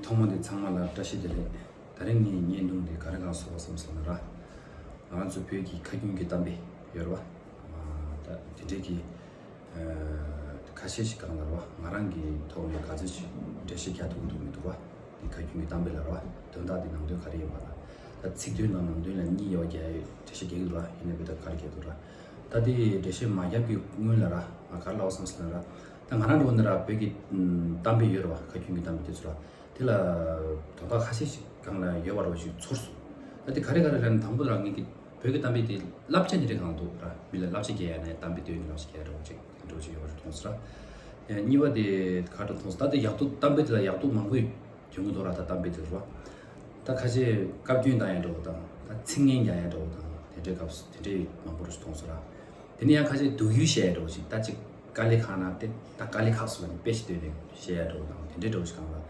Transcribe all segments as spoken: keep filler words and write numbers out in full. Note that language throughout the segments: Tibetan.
ཚང་མ་དེ་ཚང་མ་ལ་བཀྲ་ཤིས་བདེ་ལེགས། ད་རིང་ངའི་བརྙན་ཐུང་དེ་ག་རེ་གང་བཟོ་བ་བསམ་སོང་ན་ར། ང་རང་ཚོ་བོད་ཀྱི་ཁ་རྒྱུན་གྱི་གཏམ་དཔེ་ཡོད་རེད་བ། ད་དེ་འདྲའི་གི་ཁ་ཤས་ཤིག་གང་ལ་རེད་བ། ང་རང་གི་ཐོག་ནས་ག་ཚོད་ཅིག་འགྲེལ་བཤད་རྒྱག་ཐུབ་ཀྱི་འདུག་མི་འདུག་བ། དེ་ཁ་རྒྱུན་གྱི་གཏམ་དཔེ་ལ་རེད་བ། དོན་དག་དེ་ནང་དོན་ག་རེ་ཡིན་པ་ལ། ད་ཚིག་དོན་དང་ནང་དོན་ལ་གཉིས་ཡོད་རྒྱ་འགྲེལ་བཤད་རྒྱག་གི་འདུག་ར། ཡིན་ན་བོད་ད་ག་རེ་རྒྱག་འདུག་ར། ད་དེ་འགྲེལ་བཤད་མ་རྒྱབ་ཀྱི་སྔོན་ལ་ར། ང་ག་རེ་ལབ་བསམ་སོང་ན་ར། ད་ང་རང་འགྲོ་ནི་ར་བོད་ཀྱི་གཏམ་དཔེ་ཡོད་རེད་བ། ཁ་རྒྱུན་གྱི་གཏམ་དཔེ་དེ་ཚོ་ར། དེ་ལ་དོན་དག་ཁ་ཤས་ཤིག་སྒང་ལ་ཡོད་པ་འདྲ་བོ་ཞིག་ཚོར་སོང་། ད་དེ་ག་རེ་ག་རེ་ལབ་ན། དང་པོ་རང་ཉིད་ཀྱི་བོད་ཀྱི་གཏམ་དཔེ་དེ་བསླབ་བྱ་དེ་འདྲ་གང་འདུག་ར། མི་ལ་བསླབ་བྱ་རྒྱག་ཡ་ན་གཏམ་དཔེ་བཏོན་ནས་བསླབ་བྱ་རྒྱག་ཡ་འདྲ་བོ་ཅིག་འདྲ་བོ་ཅིག་ཡོད་པ་འདྲ་མཐོང་སོང་ར། ཡང་གཉིས་པ་དེ་ག་འདྲ་མཐོང་སོང་། ད་དེ་ཡག་སྡུག་གཏམ་དཔེ་དེ་ལ་ཡག་སྡུག་མང་པོ་ཡོང་གི་འདུག་ར། ད་གཏམ་དཔེ་དེ་ལ་ར། ད་ཁ་ཤས་བཀའ་བཀྱོན་བཏང་ཡ་འདྲ་བོ་དང་། ད་ཚིག་ངན་རྒྱག་ཡ་འདྲ་བོ་དང་། དེ་འདྲའི་སྐབས་སུ་དེ་འདྲའི་མང་པོ་ར་མཐོང་སོང་ར། དེ་ནས་ཡང་ཁ་ཤས་སྡུག་ཡུས་བཤད་ཡ་འདྲ་བོ་ཞིག་ད་ཅིག་དཀའ་ལས་ཁག་ན་དེ་ད་དཀའ་ལས་ཁག་སོང་ལ་ནི་དཔེ་ཞིག་བཏོན་ནས་བཤད་ཡ་འདྲ་བོ་དང་། དེ་འདྲའི་འདྲ་བོ་ཞིག་གང་ལ་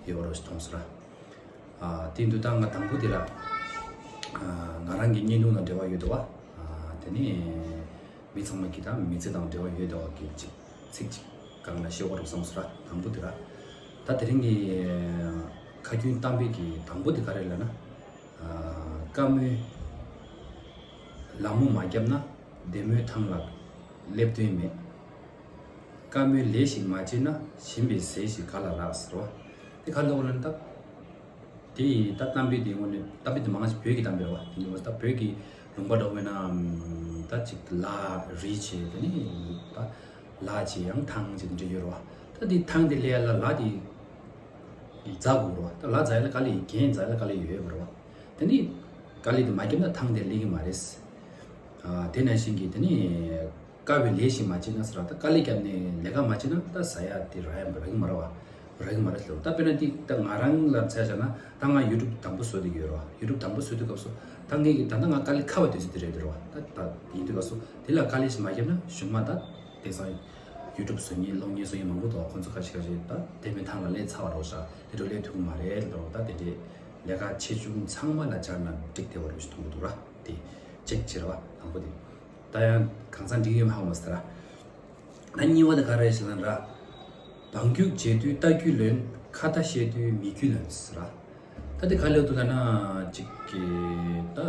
ཡོད་པ་ར་ཞིག་མཐོང་སོང་ར། ཨ་དེ་འདུག་ད་ང་དང་པོ་དེ་ར། ཨ་ང་རང་གི་བརྙན་ཐུང་དང་འབྲེལ་བ་ཡོད་འདུག་བ། ཨ་དེ་ནས་མི་ཚང་མ་གི་ད་མི་ཚེ་དང་འབྲེལ་བ་ཡོད་འདུག་བ་གི་ཅིག་ཚིག་ཅིག་སྒང་ལ་བཤད་དགོས་རེད་བསམ་སོང་ར། དང་པོ་དེ་ར། ད་དེ་རིང་གི་ཁ་རྒྱུན་གཏམ་དཔེ་གི་དང་པོ་དེ་ག་རེ་ལབ་ན། ཨ་དཀའ་མོའི་ལ་མོ་མ་བརྒྱབ་ན་བདེ་མོའི་ཐང་ལ་སླེབས་དོན་མེད། དཀའ་མོའི་ལས་ཤིག་མ་བྱས་ན་ཞིམ་པའི་ཟས་ཤིག་ག་ལ་རག་ཟེར་བ། དེ་ག་ལ་འོ་ལ་ད། དེ་ཡིན་ད་གཏམ་དཔེ་དེ་དངོས་གནས་གཏམ་དཔེ་དེ་མང་ཆེ་བོད་ཀྱི་གཏམ་དཔེ་རེད་བ། དེ་ནི་ད་བོད་ཀྱི་ལུང་པ་འདྲ་བོ་ན་ད་ཅིག་ལ་རི་བྱས་དེ་ནི་ད་ལ་བྱས་ཡང་ཐང་བྱས་དེ་འདྲ་ཡོད་རེད་བ། ད་དེ་ཐང་དེ་སླེབས་ཡ་ལ་ལ་དེ་འཛག་དགོས་རེད་བ། ད་ལ་འཛག་ཡ་ལ་དཀའ་ལས་ཡོད། གན་འཛག་ཡ་ལ་དཀའ་ལས་ཡོད་རེད་བ། དེ་ནི་དཀའ་ལས་དེ་མ་བརྒྱབ་ན་ཐང་དེ་སླེབས་ཀྱི་མ་རེད། ཨ་དེ་ནང་བཞིན་གྱི་དེ་ནི་དཀའ་བའི་ལས་ཤིག་མ་བྱས་ན་ཟེར་བ། ད་དཀའ་ལས་བརྒྱབ་ནས་ལས་ཀ་མ་བྱས་ན་ད་ཟ་ཡ་དེ་རག་ཡ་རག་གི་མ་རེད་བ། རག་གི་མ་རེད་ཟེར་བ། ད་དཔེར་ན་འདི་ད་ང་རང་ལ་མཚོན་བྱས་ན་ད་ང་ཡུ་ཊུབ་དང་པོ་བཟོ་བསྡད་ཀྱི་ཡོད་རེད་བ། ཡུ་ཊུབ་དང་པོ་བཟོ་དུས་སྐབས་སུ་ད་ངས་ཀྱི་ད་ལྟ་ང་དཀའ་ལས་ཁག་པ་དེ་ཚོ་དེ་རེད་དེ་རེད་བ། ད་ད་ཡིན་དུས་སྐབས་སུ་དེ་ལ་དཀའ་ལས་ཤིག་མ་བརྒྱབ་ན་གཞུག་མ་ད་དེང་སང་ཡུ་ཊུབ་བཟོ་མཁན་གློག་བརྙན་བཟོ་མཁན་མང་པོ་འདུག་ཁོང་ཚོ་ཁ་ཤས་ཁ་ཤས་ད་དེ་མིན་ཐང་ལ་སླེབས་ཚར་བ་རེད་བ། ཤག་དེ་འདྲ་སླེབས་ཐུབ་ཀྱི་མ་རེད་ལབ་རེད་བ། ད་དེ་འདྲའི་ལས་ཀ་ཆེ་ཆུང་ཚང་མ་ལ་སྦྱར་ན་འགྲིག་བསྡད་པ་རེད་ཞེས་མཐོང་གི་འདུག་ར། དེ་གཅིག་བྱེད་རེད་བ། དང་པོ་དེ། ད་ཡང་གང་ཚང་འགྲིག་ཡོད་མ་ཧ་གོ་མ་སོང་ར། ད་གཉིས་པ་དེ་ག་རེ་ཞེ་ན་ར། འབངས་རྒྱུག་བྱེད་དུས་རྟ་རྒྱུག་ལོན། ཁ་བརྡ་བཤད་དུས་མི་རྒྱུས་ལོན་ཟེར་ར། ད་དེ་ག་ལབ་འདུག་ལབ་ན་ཅིག་གི་ད་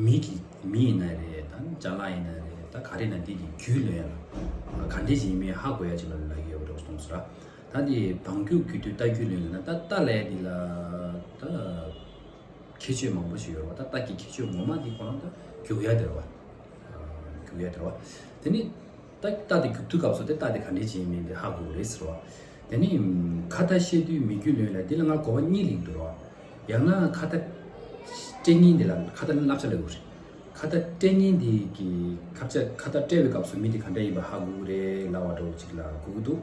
མི་གི་མི་ཡིན་ན་རེད། ད་ཅ་ལག་ཡིན་ན་རེད། ད་ག་རེ་ཡིན་ན་དེ་གི་རྒྱུས་ལོན་ཡ་ལ་ག་འདྲས་ཅིག་ཡིན་མིན་ཧ་གོ་ཡ་ཅིག་ལ་ལབ་ཀྱི་ཡོད་པ་འདྲ་བོ་མཐོང་སོང་ར། ད་དེ་འབངས་རྒྱུག་རྒྱུག་དུས་རྟ་རྒྱུག་ལོན་ཟེར་ན་ད་རྟ་ལབ་ཡ་དེ་ལ་ད། ཁྱད་ཆོས་མང་པོ་ཞིག་ཡོད་རེད་བ། ད་རྟ་གི་ཁྱད་ཆོས་ངོ་མ་དེ་ཁོ་རང་ད་རྒྱུག་ཡ་དེ་རེད་བ། རྒྱུག་ཡ་དེ་རེད་བ། དེ་ནི་ད་རྟ་དེ་རྒྱུག་དུས་སྐབས་སུ་དེ་རྟ་དེ་ག་འདྲས་ཅིག་ཡིན་མིན་དེ་ཧ་གོ་གི་རེད་ཟེར་བ། དེ་ནི་ཁ་བརྡ་བཤད་དུས་མི་རྒྱུས་ལོན་ལ་དེ་ལ་ང་གོ་བ་གཉིས་སླེབས་འདུག་རེད་བ། ཡང་ན་ཁ་བརྡ་སྤྲད་མཁན་དེ་ལ་ཁ་བརྡ་ལ་བསླབ་བྱ་ལབ་དགོས་རེད། ཁ་བརྡ་སྤྲད་མཁན་དེ་གི་ཁ་བརྡ་ཁ་བརྡ་སྤྲད་པའི་སྐབས་སུ་མི་དེ་ག་འདྲ་ཡིན་པ་ཧ་གོ་གི་རེད་ལབ་པ་འདྲ་བོ་ཅིག་ལ་གོ་གི་འདུག་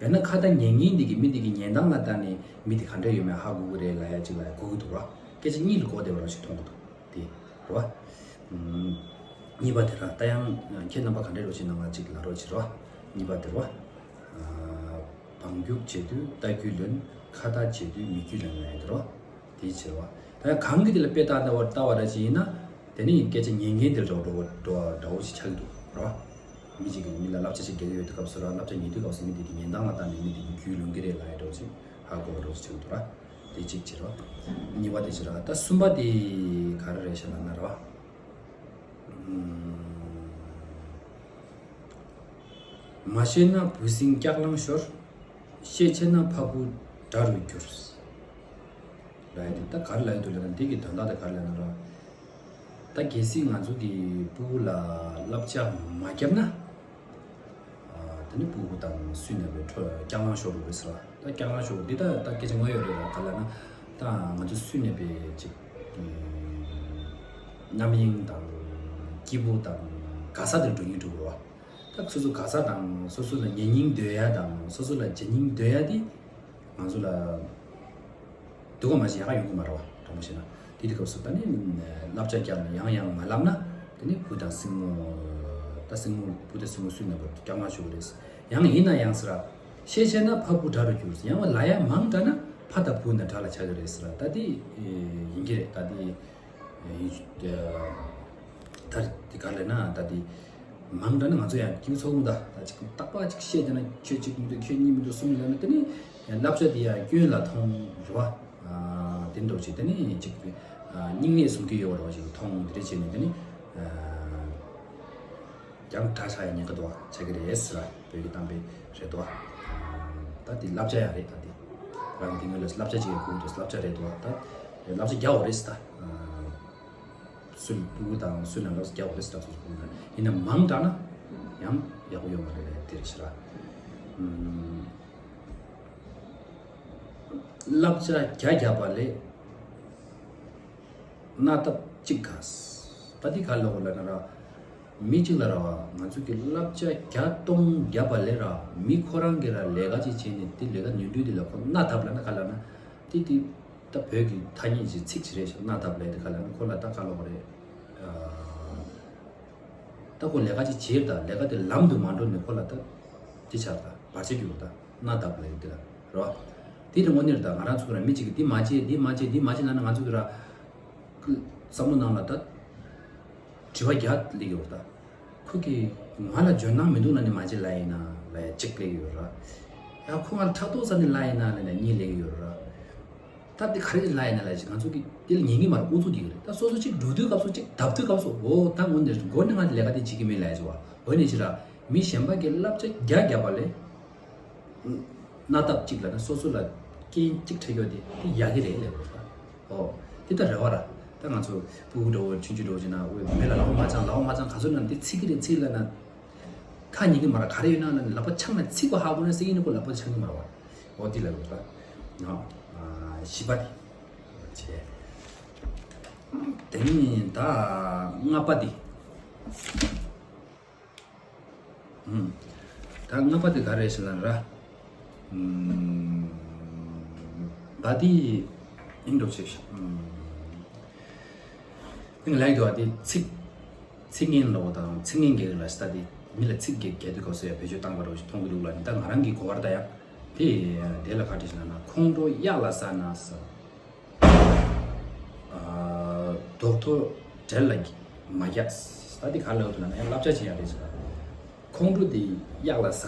ཡང་ན་ཁ་བརྡ་ཉན་མཁན་དེ་གིས་མི་དེ་གི་ཉན་སྟངས་ལ་བལྟས་ནས་མི་དེ་ག་འདྲ་ཡོད་མེད་ཧ་གོ་གི་རེད་ལབ་ཡ་ཅིག་ལ་གོ་གི་འདུག་ར། སྐད་ཆ་གཉིས་ལ་གོ་བདེ་བ་རང་ཞིག་མཐོང་གི་འདུག་དེ་རེད་བ། ཨུམ། གཉིས་པ་དེ་ར། ད་ཡང་ཁྱེད་རྣམ་པ་ག་འདྲ་རོགས་བྱེད་གནང་ང་ཅིག་ལབ་རོགས་བྱེད་རོགས། གཉིས་པ་དེ་རེད་བ། ཨ། འབངས་རྒྱུག་བྱེད་དུས་རྟ་རྒྱུག་ལོན། ཁ་བརྡ་བྱེད་དུས་མི་རྒྱུས་ལོན་ལབ་ཡ་དེ་རེད་བ། དེའི་ཕྱིར་བ། ད་ཡང་གང་གི་དེ་ལ་དཔེ་བལྟ་ལྟ་བ་ལྟ་བ་ར་ཅིག་ཡིན་ན། དེ་ནི་སྐད་ཆ་ཉན་མཁན་དེ་འདྲ་འདྲ་བོ་འདྲ་བོ་འདྲ་བོ་ཞིག་ཆགས་ཀྱི་འདུག་ར། མི་གཅིག་གིས་མི་ལ་བསླབ་བྱ་ཞིག་རྒྱག་གི་ཡོད་དུས་སྐབས་སུ་ར། བསླབ་བྱ་ཉན་དུས་སྐབས་སུ་མི་དེ་གི་ཉན་སྟངས་ལ་བལྟས་ནས་མི་དེ་གི་རྒྱུས་ལོན་གྱི་རེད་ལབ་ཡ་འདྲ་བོ་ཞིག་ཧ་གོ་བ་འདྲ་བོ་ཞིག་ཆགས་ཀྱི་འདུག་ར། དེ་གཅིག་བྱེད་ར། གཉིས་པ་དེ་བྱེད་ར། ད་གསུམ་པ་དེ་ག་རེ་རེད་ཞེ་ན་ན་ར་བ། ཨུམ། མ་ཤེས་ན་བུ་སྲིང་སྐྱག་ལང་ཤོར། ཤེས་ཆེ་ན་ཕ་བུ་དགྲ་རུ་འགྱུར། ལབ་ཡ་དེ་ད་ག་རེ་ལབ་ཡ་འདུག་ལབ་ན། འདི་གི་དོན་དག་དེ་ག་རེ་ལབ་ན་ར། ད་གལ་སྲིད་ང་ཚོ་གི་ཕྲུ་གུ་ལ་བསླབ་བྱ་མ་བརྒྱབ་ན། ཨ་དེ་ནི་ཕྲུ་གུ་དང་སུ་ཡིན་ན་བའི་ཁྲོད་སྐྱག་ལང་ཤོར་འགྲོ་གི་རེད་ཟེར་བ། ད་སྐྱག་ལང་ཤོར་འདི་ད་ད་སྐད་ཆ་དངོས་ཡོད་རེད་ལ། ག་ལབ་ན་ད་ང་ཚོ་སུ་ཡིན་ན་བའི་ཅིག་རྣམ་གཡེང་དང་སྐྱིད་པོ་དང་དགའ་ས་དེར་འགྲོ་སྙིང་འདོད་རེད་བ། ད་སོ་སོ་དགའ་ས་དང་སོ་སོ་ལ་ཉན་སྙིང་འདོད་ཡ་དང་སོ་སོ་ལ་བྱེད་སྙིང་འདོད་ཡ་དེ་ང་ཚོ་ལ་སྡུག་ག་མ་བྱེད་ཡག་ག་ཡོང་གི་མ་རེད་བ། དྲང་པོ་བཤད་ན། དེ་དུས་སྐབས་སུ་ད་ནི་བསླབ་བྱ་བརྒྱབ་ནས་ཡང་ཡང་མ་བསླབ་ན། དེ་ནི་བུ་དང་སྲིང་མོ། ད་སྲིང་མོ་བུ་དང་སྲིང་མོ་སུ་ཡིན་ན་བར་དུ་སྐྱག་ལང་ཤོར་གི་རེད། ཡང་ཡིན་ན་ཡང་ཟེར་ར། ཤེས་ཆེ་ན་ཕ་བུ་དགྲ་རུ་འགྱུར། ཡང་བ་ལ་ཡ་མང་དྲགས་ན་ཕ་དང་བུ་ན་དགྲ་ལ་ཆགས་ཀྱི་རེད་ཟེར་ར། ད་དེ་ཡིན་གྱི་རེད། ད་དེ་ཡིན། ད་དེ་ག་ལབ་ན་ད་དེ་མང་དྲགས་ན་ང་ཚོ་ཡང་ཁྱིམ་ཚོགས་མི་ད་ད་ཅིག་རྟག་པ་ཅིག་བཤད་བསྡད་ན་ཁྱོད་གཅིག་མི་འདུག་ཁྱོད་གཉིས་མི་འདུག་གསུམ་ལབ་ན་དེ་ནི། བསླབ་བྱ་དེ་ཡང་སྐྱོན་ལ་མཐོང་རེད་བ། དེ་འདྲ་བྱས་དེ་ནི་ཅིག་སྙིང་ནད་བཟུང་གི་ཡོད་རེད་བ། ཅིག་མཐོང་དེ་འདྲ་བྱས་ནས་དེ་ནི། ཀྱང་གྲྭ་ཆགས་ཡ་ཉེན་ཁ་འདུག་བ། ཆགས་ཀྱི་རེད་ཟེར་བ། བོད་ཀྱི་གཏམ་དཔེ་རེད་འདུག་བ། ད་དེ་བསླབ་བྱ་ཡང་རེད། ད་དེ་རང་གི་དེ་སྔོན་ལ་བསླབ་བྱ་ཅིག་ཡང་དགོས་འདུག་བསླབ་བྱ་རེད་འདུག་བ། ད་བསླབ་བྱ་རྒྱག་དགོས་རེད་ཟེར། ད་སུ་ཕྲུ་གུ་དང་སུ་ན་བསླབ་བྱ་རྒྱག་དགོས་རེད་ཟེར། ད་སོ་སོ་ཕྲུ་གུ་ན་ཡིན་ན་མང་དྲགས་ན་ཡང་ཡག་པོ་ཡོད་མ་རེད་ལབ་དེ་རེད་ཟེར་བ། བསླབ་བྱ་བརྒྱ་བརྒྱབ་པ་ལས་སྣ་ཐབས་གཅིག་ག་ད་འདི་ག་ལ་གོ་ལབ་ན་ར། མི་གཅིག་ལ་ར་བ། ང་ཚོ་གི་བསླབ་བྱ་བརྒྱ་སྟོང་བརྒྱབ་པ་ལས་ར། མི་ཁོ་རང་གི་ར་ལས་ཀ་ཅིག་བྱས་ནས་དེ་ལས་ཀ་ནོར་འཁྲུལ་དེ་ལ་ཁོ་སྣ་ཐབས་ལབ་ན་ག་ལབ་ན། དེ་དེ་ད་བོད་ཀྱི་ཐ་སྙད་ཅིག་ཚིག་ཅིག་རེད་ཤག་སྣ་ཐབས་ལབ་དེ་ག་ལབ་ན་ཁོ་ལ་ད་ག་ལ་གོ་རེད། ད་ཁོ་ལས་ཀ་ཅིག་བྱེད་ད་ལས་ཀ་དེ་ལམ་དུ་མ་འགྲོ་ནས་ཁོ་ལ་ད་དེ་ཆགས་ད་བར་ཆད་རྒྱུག་ད་སྣ་ཐབས་ལབ་དེ་ལ་ར་བ། དེ་དེ་དངོས་གནས་རེད། ད་ང་རང་ཚོ་གི་ར་མི་གཅིག་གིས་འདི་མ་བྱེད་འདི་མ་བྱེད་འདི་མ་བྱེད་ལབ་ན་ང་ཚོ་གི་ར་བསམ་བློ་ནང་ལ་ད་དྲི་བ་རྒྱག་སླེབས་ཀྱི་ཡོད་ད། ཁོ་གིས་ང་ལ་འཇོན་སྣང་མི་འདུག་ལབ་ནས་མ་བྱེད་ལབ་ཡིན་ན་ལབ་ཡ་གཅིག་སླེབས་ཀྱི་ཡོད་ར། ཡང་ཁོ་ང་ལ་ཕྲག་དོག་ཟ་ནས་ལབ་ཡིན་ན་ལབ་ནས་གཉིས་སླེབས་ཀྱི་ཡོད་ར། ད་དེ་ག་རེ་ལབ་ཡིན་ན་ལབ་ཅིག་ང་ཚོ་གི་དེ་ལ་ཉན་གྱི་མ་རེད། ཨུ་ཚུགས་ཀྱི་རེད། ད་སོ་སོ་གཅིག་འགྲོ་དུས་སྐབས་སུ་གཅིག་བརྡབ་དུས་སྐབས་སུ་འོ་ད་ངོ་འདིར་མགོ་ནས་ང་ལས་ཀ་དེ་བྱེད་ཀྱི་མེད་ལབ་ཡ་ཅིག་བ། འོ་ནས་ཅི་ར་མི་གཞན་པ་གི་བསླབ་བྱ་རྒྱ་རྒྱབ་པ་ལས། སྣ་ཐབས་གཅིག་ལབ་ན་སོ་སོ་ལ་རྐྱེན་གཅིག་འཕྲད་ཡོད་དེ་དེ་ཡག་གི་རེད་ལབ་དགོས་ས། ཨོ། དེ་ད་རེ་བ་ར། ད་ང་ཚོ་ཕྲུ་གུ་འདྲ་བོ་ཆུང་ཆུང་འདྲ་བོ་ཅིག་ན་འོ་མི་ལ་ལག་པ་མ་འཆང་ལག་པ་མ་འཆང་ག་ཚོད་ན་འདི་ཚིག་གི་རེད་ཚིག་ལབ་ན། ཁ་ཉན་གི་མ་ར་ག་རེ་ཡོད་ན་ལབ་ན་ལག་པ་འཆང་ན་ཚིག་པ་ཧ་གོ་ན་ཟེར་གི་ནི་ཁོ་ལག་པ་འཆང་གི་མ་ར་བ། ཨོ་དེ་ལབ་དགོས་ས། ཨ་བཞི་པ་དེ། བྱས། དེ་ནི་ད་ལྔ་པ་དེ། ད་ལྔ་པ་དེ་ག་རེ་ཟེར་ན་ར། ད་དེ་ཨིན་འགྲོ་ཆེ་ཤག་ཨིན་ལའི་དུ་བ་དེ་ཚིག་ཚིག་ངན་ལོག་དང་ཚིག་ངན་གེ་ལ་ས་དེ་མི་ལ་ཚིག་གེ་གེ་དུ་གོ་སོ་ཡ་བེད་སྤྱོད་བཏང་བ་རོ་ཞིག་མཐོང་གི་འདུག་ལ་ནི་ད་ང་རང་གི་གོ་བར་ད་ཡང་དེ་དེ་ལ་ག་རེ་ཟེར་ན་ཁོང་ཁྲོ་གཡག་ལ་ཟ་ན་ས། རྡོག་ཐོ་བྲེལ་ལ་མ་རྒྱག་ད་འདི་ག་ལ་འདུག་ན་ཡང་བསླབ་བྱ་བྱེད་ཡག་རེད་ཟེར། ཁོང་ཁྲོ་དེ་གཡག་ལ་ཟ།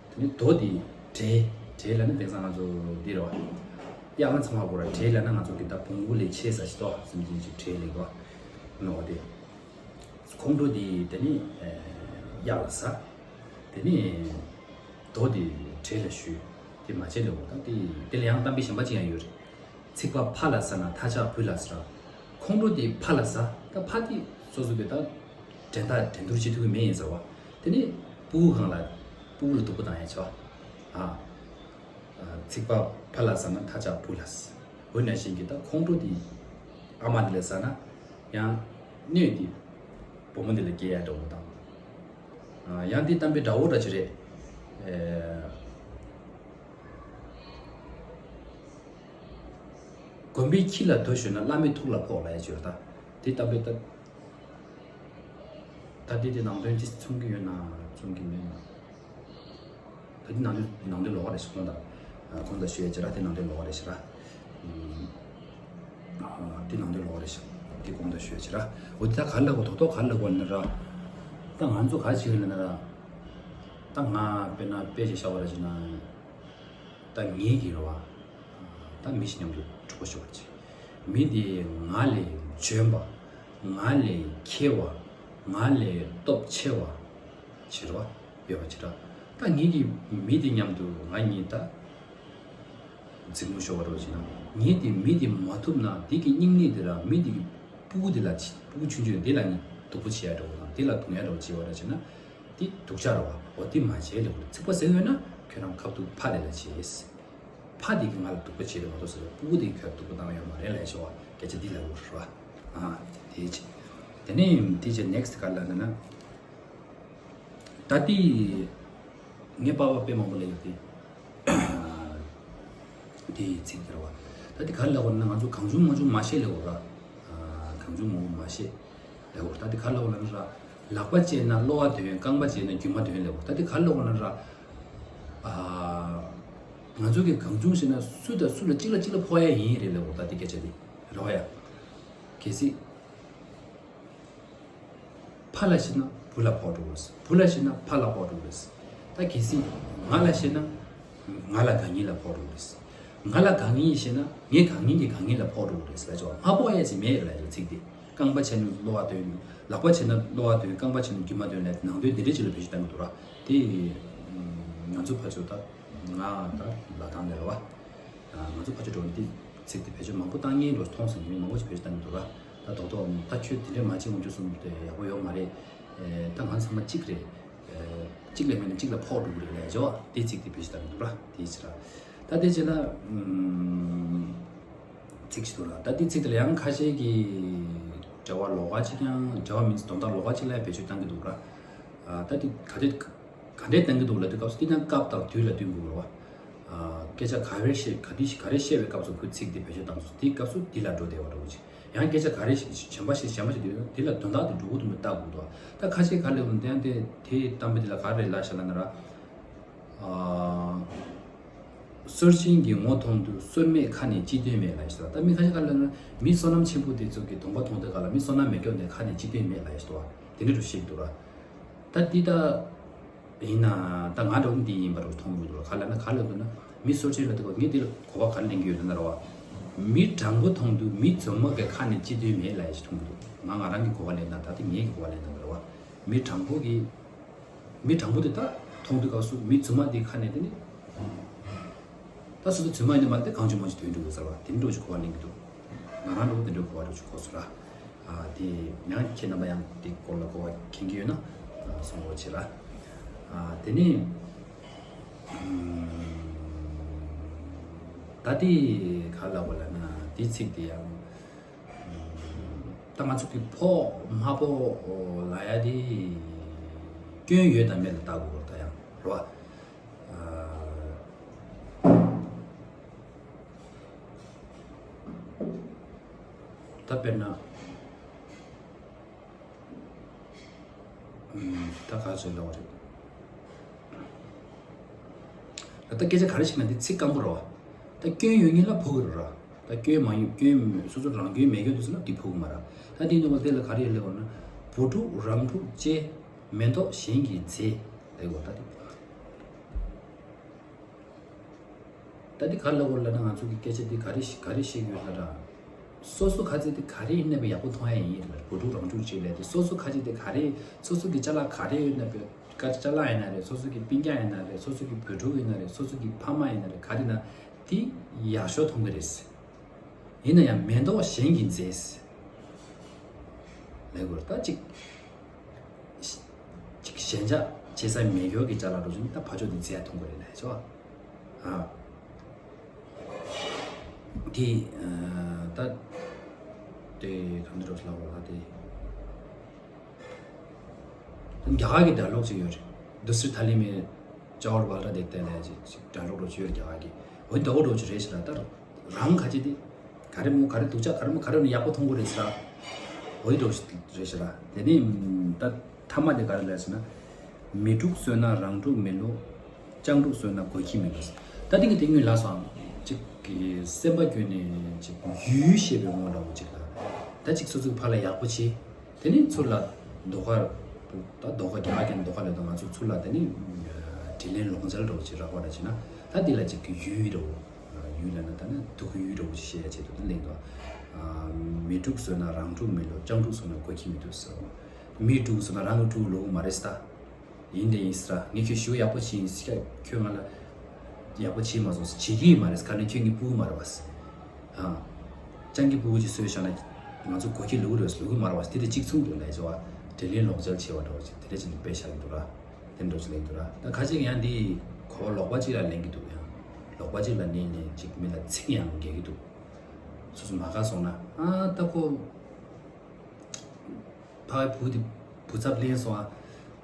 དེ་ནི་རྡོ་དེ་བྲེལ། བྲེལ་ལ་ནི་དེང་སང་ང་ཚོ་འདི་རེད་བ། གཡག་ན་ཚང་མ་གོ་ར་བྲེལ་ལ་ན་ང་ཚོ་གི་ད་བོང་བུ་ལས་ཆེ་ས་ཞིག་ཏོ་སེམས་ཅན་ཅིག་བྲེལ་ལེ་བ། ནོ་དེ། ཁོང་ཁྲོ་དེ་དེ་ནི་གཡག་ལ་ཟ། དེ་ནི་རྡོ་དེ་བྲེལ་ལ་གཞུས། དེ་མ་བྱེད་ལེ་བ་ད་དེ་དེ་ལ་ཡང་གཏམ་དཔེ་གཞན་པ་ཅིག་ཡང་ཡོད་རེད། ཚིག་པ་ཕ་ལ་ཟ་ན་ཐ་ཆག་བུ་ལ་ཟ། ཁོང་ཁྲོ་དེ་ཕ་ལ་ཟ། ད་ཕ་དེ་སོ་སོ་གི་ད་འགྲན་ཟླ་འགྲན་བསྡུར་བྱེད་ཐུབ་ཀྱི་མེད་ཡིན་ཟེར་བ། དེ་ནས་ཕྲུ་གུ་སྒང་ལ་ཕྲུ་གུ་ལ་སྡུག་པོ་བཏང་ཡ་བྱ་བ། ཨ། ཚིག་པ་ཕ་ལ་ཟ་ན་ཐ་ཆག་བུ་ལ་ཟ། འོ་ན་བཞིན་གྱི་ད་ཁོང་ཁྲོ་དེ་ཨ་མ་དེ་ལ་ཟ་ན་ཡང་གནོད་དེ་བུ་མོ་དེ་ལ་སྐྱེལ་ཡ་འདྲ་བོ་དང་། ཡང་དེ་གཏམ་དཔེ་འདྲ་བོ་འདྲ་ཅིག་རེད། དགོན་པའི་ཁྱི་ལ་རྡོ་གཞུས་ན་བླ་མའི་ཐུགས་ལ་ཕོག་ལབ་ཡ་ཅིག་ཡོད་རེད་ད། དེ་ལྟ་བུའི་ད། ད་དེ་དེ་ནང་དོན་ཅི་མཚུངས་ཀྱི་ཡོད་ན་མཚུངས་ཀྱི་མེད་ན། ད་དེ་ནང་དོན་ནང་དོན་ལོགས་ཀ་རེད་ཤག་དགོངས་དག་དགོངས་དག་ཞུ་ཡ་ཅིག་ར། དེ་ནང་དོན་ལོགས་ཀ་རེད་ཤག་ར། དེ་ནང་དོན་ལོགས་ཀ་རེད་ཤག་དེ་དགོངས་དག་ཞུ་ཡ་ཅིག་ར། འོ་དེ་ད་ག་རེ་ལབ་དགོས་དོག་དོག་ག་རེ་ལབ་དགོས་ན་ར། ད་ང་ཚོ་ག་རེ་བྱེད་ཀྱི་ཡོད་ན་ར། ད་ང་དཔེར་ན་དཔེ་ཅིག་བཞག་པ་ར་བྱས་ན། ད་ངེད་ཀྱིས་རེད་བ། ད་མི་ཞིག་མཉམ་དུ་གྲོགས་པོ་ཤོར་བ་བྱེད། མི་དེ་ང་ལས་འཇོན་པ། ང་ལས་མཁས་པ། ང་ལས་སྟོབས་ཆེ་བ་བྱེད་རེད་བ། ཡོད་པ་བྱེད་ར། ད་ངེད་ཀྱིས་མི་དེ་མཉམ་དུ་ང་གཉིས་ད་འཛིང་མོ་ཤོར་བ་རེད་བ་བྱེད་ན། ངེད་དེ་མི་དེ་མ་ཐུབ་ན་དེ་གི་སྙིང་ནད་དེ་ར་མི་དེ་གི་ཕྲུ་གུ་དེ་ལ་ཕྲུ་གུ་ཆུང་ཆུང་དེ་ལ་ངས་སྡུག་པོ་བྱེད་ཡ་འདྲ་བོ་དང་དེ་ལ་རྡུང་ཡ་འདྲ་བོ་བྱེད་པ་ར་བྱེད་ན། དེ་སྡུག་ཅག་རེད་བ། འོ་དེ་མ་བྱེད་ལབ་དགོས། ཚིག་པ་ཟེར་ཡོད་ན་ཁྱོད་རང་ཁ་ཐུག་ཕ་དེ་ལ་བྱེད། ཕ་དེ་གིས་ང་ལ་སྡུག་པ་བྱེད་དེ་མ་གཏོགས་ཟེར་བ་ཕྲུ་གུ་དེ་གིས་ཁྱོད་ལ་སྡུག་པ་བཏང་ཡོད་མ་རེད་ལབ་ཤོག་བ། སྐད་ཆ་འདི་ལབ་དགོས་རེད་བ། ཨ་དེ་བྱེད། དེ་ནས་དེ་བྱེད་next་ག་ལབ་ན་ན། ད་དེ་ངས་པ་ཕ་དཔེ་མང་པོ་ལབ་ཡོད་དེ། དེ་ཚིག་དེ་རེད་བ། ད་དེ་ག་རེ་ལབ་དགོས་ན་ང་ཚོ་གང་བྱུང་མང་བྱུང་མ་བཤད་ལབ་དགོས་ར། གང་བྱུང་མང་བོ་མ་བཤད་ལབ་དགོས། ད་དེ་ག་རེ་ལབ་དགོས་ལབ་ན་ར། ལག་པ་བཅད་ན་གློ་བ་འདོན། རྐང་པ་བཅད་ན་རྒྱུ་མ་འདོན་ལབ་དགོས། ད་དེ་ག་རེ་ལབ་དགོས་ལབ་ན་ར། ང་ཚོ་གི་གང་བྱུང་བཤད་ན་སུ་དང་སུ་ལ་གཅིག་ལ་གཅིག་ལ་ཕོག་ཡ་ཡིན་རེད་ལབ་དགོས། ད་དེ་སྐད་ཆ་དེ་རེད་བ་ཡ། གལ་སྲིད། ཕ་ལ་བཤད་ན་བུ་ལ་ཕོག་འགྲོ་གི་རེད། བུ་ལ་བཤད་ན་ཕ་ལ་ཕོག་འགྲོ་གི་རེད། ད་གལ་སྲིད་ང་ལ་བཤད་ན་ ང་ལ་དགའ་ཉེ་ལ་ཕོག་འགྲོ་གི་རེད། ང་ལ་དགའ་ཉེ་ཡིན་ཞེ་ན་ངས་དགའ་ཉེ་གི་དགའ་ཉེ་ལ་ཕོག་འགྲོ་གི་རེད་ལབ་ཆོག་མ་ཕོག་ཡས་ཅིག་མེད་ལབ་ཆོག་ཚིག་དེ། རྐང་པ་ཆེ་ན་གློ་བ་དོན། ལག་པ་ཆེ་ན་གློ་བ་དོན། རྐང་པ་ཆེ་ན་རྒྱུ་མ་དོན་ལས་ནང་དོན་དེ་འདྲས་ཅིག་ལ་བེད་སྤྱོད་བཏང་གི་འདུག་ར། དེ་ང་ཚོ་ཕ་ཆོ་ད་ང་ད་ལ་དང་ལས་ར་བ། ང་ཚོ་ཕ་ཆོ་འགྲོ་ནས་དེ་ཚིག་དེ་བེད་སྤྱོད་མང་པོ་བཏང་ངེས་འགྲོ་མཐོང་སོང་མི་མང་པོ་ཞིག་བེད་སྤྱོད་བཏང་གི་འདུག་ར། ད་རྡོག་རྡོག་ད་ཁྱོད་དེ་འདྲས་མ་བྱེད་འོང་རྒྱུ་གསུམ་དེ་ཡག་པོ་ཡོད་མ་རེད། ད་ང་ཚང་མ་གཅིག་རེད། གཅིག་ལས་མེད་ན་གཅིག་ལ་ཕོག་འགྲོ་གི་རེད་ལས་ཆོག་དེ་ཚིག་དེ་བེད་སྤྱོད་བཏང་གི་འདུག་ར། དེ་ཕྱིར་ར། ད་དེ་ཕྱིར་ན། ཚིག་ཅིག་འདུག་ལ། ད་འདི་ཚིག་དེ་ལ་ཡང་ཁ་ཤས་ཀྱིས་འབྲེལ་བ་ལོགས་ཀ་ཅིག་ཡང་འབྲེལ་བ་མིན་དོན་དག་ལོགས་ཀ་ཅིག་ལ་ཡང་བེད་སྤྱོད་བཏང་གི་འདུག་ར། ཨ། ད་འདི་ག་འདྲས་ག་འདྲས་བཏང་གི་འདུག་ལབ་དུས་སྐབས་སུ་འདི་ནང་སྐབས་དང་དུས་ལ་བསྟུན་དགོས་ར་བ། ཨ། སྐད་ཆ་ག་རེ་བཤད་ག་དུས་ག་རེ་བཤད་པའི་སྐབས་སུ་ཁོས་ཚིག་འདི་བེད་སྤྱོད་བཏང་སོང་དེའི་སྐབས་སུ་འདི་ལ་འགྲོ་བདེ་བ་འདྲ་བོ་ཅིག་ཡང་སྐད་ཆ་ག་རེ་ཞིག་གཞན་པ་ཞིག་གཞན་པ་ཞིག་འདི་འདི་ལ་དོན་དག་དེ་འགྲོ་གི་འདུག་མི་ལྟ་དགོས་འདུག་ད་ཁ་ཤས་ག་ལ་ཡོང་དེ་ཡང་དེ་དེ་གཏམ་དཔེ་འདི་ལ་ག་རེ་ལབ་ཤག་ལབ་ན་ར། སྲོལ་ཆེན་གྱི་ངོ་མཐོང་དུས་སྲོལ་མེད་ཁ་ནས་ཅི་སྟོན་མེད་ལབ་ཡ་ཞིག་འདུག་ད་མི་ཁ་ཤས་ག་ལ་ན་མི་བསོད་ནམས་ཆེན་པོ་དེ་ཚོ་གི་གདོང་པ་མཐོང་དུས་ག་ལ་མི་བསོད་ནམས་མེད་སྐྱོ་ནས་ཁ་ནས་ཅི་སྟོན་མེད་ལབ་ཡ་ཞིག་འདུག་བ། དེ་འདྲ་འགྲོ་ཤེས་འདུག་ར། ད་འདི་ད་ཡིན་ན་ད་ང་འདྲ་བོ་འདི་ཡིན་པ་རུ་མཐོང་གི་འདུག་ར། ག་ལ་ན་ག་ལ་འདུག་ན་མི་སྲོལ་ཆེན་ལ་དེ་ག་ངས་འདི་ལ་གོ་བ་ག་ལ་ལེན་གི་ཡོད་ན་ར་བ། མི་དྲང་པོ་མཐོང་དུས་མི་རྫུན་མ་གི་ཁ་ནས་ཅི་སྟོན་མེད་ལབ་ཡ་ཞིག་མཐོང་གི་འདུག་ང་ང་རང་གི་གོ་བ་ལེན་ན་ད་དེ་ངའི་གི་གོ་བ་ལེན་ན་ར་བ། མི་དྲང་པོ་གི་མི་དྲང་པོ་དེ་ད་མཐོང་དུས་སྐབས་སུ་མི་རྫུན་མ་དེའི་ཁ་ནས་དེ་ནི། ད་སོ་སོ་རྫུན་མ་ཡིན་ནི་མ་རེད་དེ་གང་བྱུང་མང་བྱུང་དོན་འགྲུབ་ཡོད་ཟེར་བ་དེ་འདྲ་ཞིག་གོ་བ་ལེན་གྱི་འདུག་ང་རང་འདྲ་བོ་དེ་འདྲ་གོ་བ་འདྲ་ཞིག་གོ་སོང་ར། ཨ་དེ་ཡང་ཁྱེད་རྣམ་པ་ཡང་དེ་སྐོར་ལ་གོ་བ་མཁྱེན་གྱི་ཡོད་ན་གསུང་རོགས་བྱེད་ར། ཨ་དེ་ནི་ད་དེ་ག་ལ་བ་ལ་ན་དེ་ཚིག་དེ་ཡང་། ད་ང་ཚོ་གི་ཕོག་མ་ཕོག་ལ་ཡ་དེ་སྐྱོན་ཡོད་དང་མེད་ལ་བལྟ་དགོས་ད་ཡང་རོ། ད་དཔེར་ན། ད་ག་ཚོད་ལབ་པ་རེད། ད་སྐད་ཆ་ག་རེ་བཤད་ན་འདི་ཚིག་སྐམ་པོ་རེད་བ། ད་སྐྱོན་ཡོད་མཁན་ལ་ཕོག་གི་རེད་ར། ད་སྐྱོན་མ་ཡོད་སྐྱོན་སོ་སོ་རང་སྐྱོན་མེད་སྐྱོན་འདུག་ཟེར་ན་འདི་ཕོག་གི་མ་རེད། ད་འདི་ནང་ལ་དེ་ལ་ག་རེ་ཡོད་ལབ་པ་ན། བུ་ཕྲུག་རང་ཕྲུག་བཅས་མེ་ཏོག་གཞན་གྱིས་མཛེས་ལབ་ཡོད་ད་འདི། ད་འདི་ག་ལ་གོ་ལ་ན་ང་ཚོ་གི་སྐད་ཆ་འདི་ག་རེ་ཞིག་ག་རེ་བཤད་ཡོད་ལ་ར། སོ་སོ་ཁ་ཚིག་དེ་ག་རེ་ཡིན་ན་བས་ཡག་པོ་མཐོང་ཡ་ཡིན་ལ་བུ་ཕྲུག་རང་ཕྲུག་ཅིག་ལས་དེ་སོ་སོ་ཁ་ཚིག་དེ་ག་རེ་སོ་སོ་གི་ཅ་ལག་ག་རེ་ཡོད་ན་བས་ཀ་ཅ་ལག་ཡིན་ན་རེད། སོ་སོ་གི་སྤུན་ཀྱག་ཡིན་ན་རེད། སོ་སོ་གི་བུ་ཕྲུག་ཡིན་ན་རེད། སོ་སོ་གི་ཕ་མ་ཡིན་ན་རེད། ག་རེ་ན་དེ་ཡག་ཤོས་མཐོང་གི་རེད། ཡིན་ན་ཡང་མེ་ཏོག་གཞན་གྱིས་མཛེས། ལས་གོ་ད་ཅིག་ཅིག་ཞེན་ཆགས་བྱེད་ས་མེད་མཁན་གྱི་ཅ་ལག་འགྲོ་ཆུང་ད་ཕ་ཕྱོགས་དེ་མཛེས་ཡ་མཐོང་གི་རེད་ལས་ཆོག་ཨ། དེ་ད་དེ་གང་འདྲ་ལབ་པ་ལ་དེ། རྒྱ་གར་གྱི་ཌའི་ལོག་ཅིག་ཡོད་རེད། दूसरी थाली में चावल डाल कर देखते हैं ཅིག་ཅིག་ཌའི་ལོག་འགྲོ་ཅིག་ཡོད་རེད་རྒྱ་གར་གྱི། འོ་འདྲ་བོ་འགྲོ་ཅིག་རེད་ཤག་ད་རང་ཁ་ཅིག་དེ། ག་རེ་མོ་ག་རེ་སྡུག་ཅག་ག་རེ་མོ་ག་རེ་ནི་ཡག་པོ་མཐོང་གི་རེད་ཟེར། འོ་འདྲ་བོ་རེད་ཤག་ད་དེ་ནི་ད་ཐ་མ་དེ་ག་རེ་ལབ་ཟེར་ན། མི་དཀྲུག་བཟོས་ན་རང་དཀྲུག་མི་ལོ། སྤྱང་དཀྲུག་བཟོས་ན་མགོ་ཁྱི་མི་ལོ། ད་དེ་གི་དེ་སྔོན་ལ་སོང་ཅིག་གི་སེམས་པ་སྐྱོ་ནས་ཅིག་ཡུལ་ཤེས་པའི་ངོ་འདྲ་བོ་ཅིག་ལ། ད་ཅིག་སོ་སོའི་ཕར་ལ་ཡག་པོ་བྱེད། དེ་ནས་ཚུར་ལ་ཟློས་གར། ད་ཟློས་གར་རྒྱ་གར་གྱི་ཟློས་གར་ལས་དང་ང་ཚོ་ཚུར་ལ་དེ་ནས་དྲིན་ལན་ལོག་འཇལ་འདྲ་བོ་ཅིག་རག་པ་ར་བྱས་ན་ད་དེ་ལ་ཅིག་གི་ཡུལ་འདྲ་བོ། ཡུལ་ལ་ན་ད་ནི་སྡུག་ཡུལ་འདྲ་བོ་ཅིག་བཤད་ཡ་ཆེད་དུ་དེ་གླེང་དོ། མི་དཀྲུག་བཟོས་ན་རང་དཀྲུག་མི་ལོ། སྤྱང་དཀྲུག་བཟོས་ན་མགོ་ཁྱི་མི་ཐུབ་ཟེར། མི་དཀྲུག་བཟོས་ན་རང་གི་དཀྲུག་ལོག་མ་རེད་ད། ཡིན་དེ་ཡིན་ཟེར། ངས་ཁྱོད་ཞུ་ཡག་པོ་བྱས་ཡིན་ཟེར། ཁྱོད་ང་ལ་ཡག་པོ་བྱས་མ་སོང་ཟེར། བྱེད་ཀྱི་ཡོད་མ་རེད་ཟེར། ག་ནས་ཁྱོད་ངའི་སྤུ་གུ་མ་རེད་བ་ཟེར། ཨ། སྤྱང་ཀི་སྤུ་གུ་ཅིག་གསོས་བཞག་ན་ང་ཚོ་མགོ་ཁྱི་ལུག་རེད་ཟེར། ལུག་གི་མ་རེད་བ་ཟེར། དེ་དེ་གཅིག་མཚུངས་རེད་ལས་བྱ་བ། དྲིན་ལན་ལོག་འཇལ་བྱས་པ་འདྲ་བོ་ཅིག་དེ་འདྲ་ཅིག་ནས་དཔེ་བཞག་གི་འདུག་ར། དེ་འདྲ་ཅིག་ལེན་འདུག་ར། ད་ཁ་ཅིག་ཡང་འདི་གོ་བ་ལོག་པ་ཅིག་ལ་ལེན་གི་འདུག་ཡང་ལོག་པ་ཅིག་ལ་ལེན་ནས་ཅིག་མི་ལ་ཚིག་ཡང་འགེལ་གི་འདུག་སོ་སོ་མ་དགའ་སོང་ན་ཨ་ད་ཁོ། ཕ་བུ་དེ་བུ་ཚབ་ལེན་སོང་ཨ།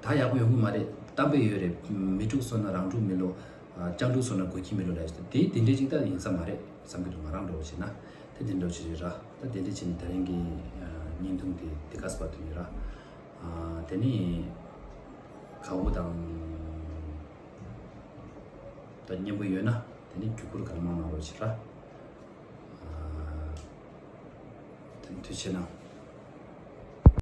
ད་ཡག་པོ་ཡོང་གི་མ་རེད། གཏམ་དཔེ་ཡོད་རེད། མི་དཀྲུག་སོང་ན་རང་དཀྲུག་མི་ལོ། སྤྱང་དཀྲུག་སོང་ན་མགོ་ཁྱི་མི་ལོ་ལས་དེ་དེ་འདྲས་ཅིག་ད་ཡིན་ས་མ་རེད་བསམ་གྱི་འདུག་ང་རང་འདྲ་བོ་བྱས་ན་དེ་དེ་འདྲ་བྱེད་རེད་ར། ད་དེ་འདྲས་བྱས་ནས་ད་རིང་གི་བརྙན་ཐུང་དེ་དེ་ག་སྤར་དུ་ཡིན་ར། དེ་ནས་དགའ་བོ་དང་ད་སྙན་པོ་ཡོད་ན་དེ་ནས་བརྒྱུད་སྐུར་གང་མང་གནང་རོགས་བྱེད་ར། དེ་ནས་ཐུགས་རྗེ་གནང་།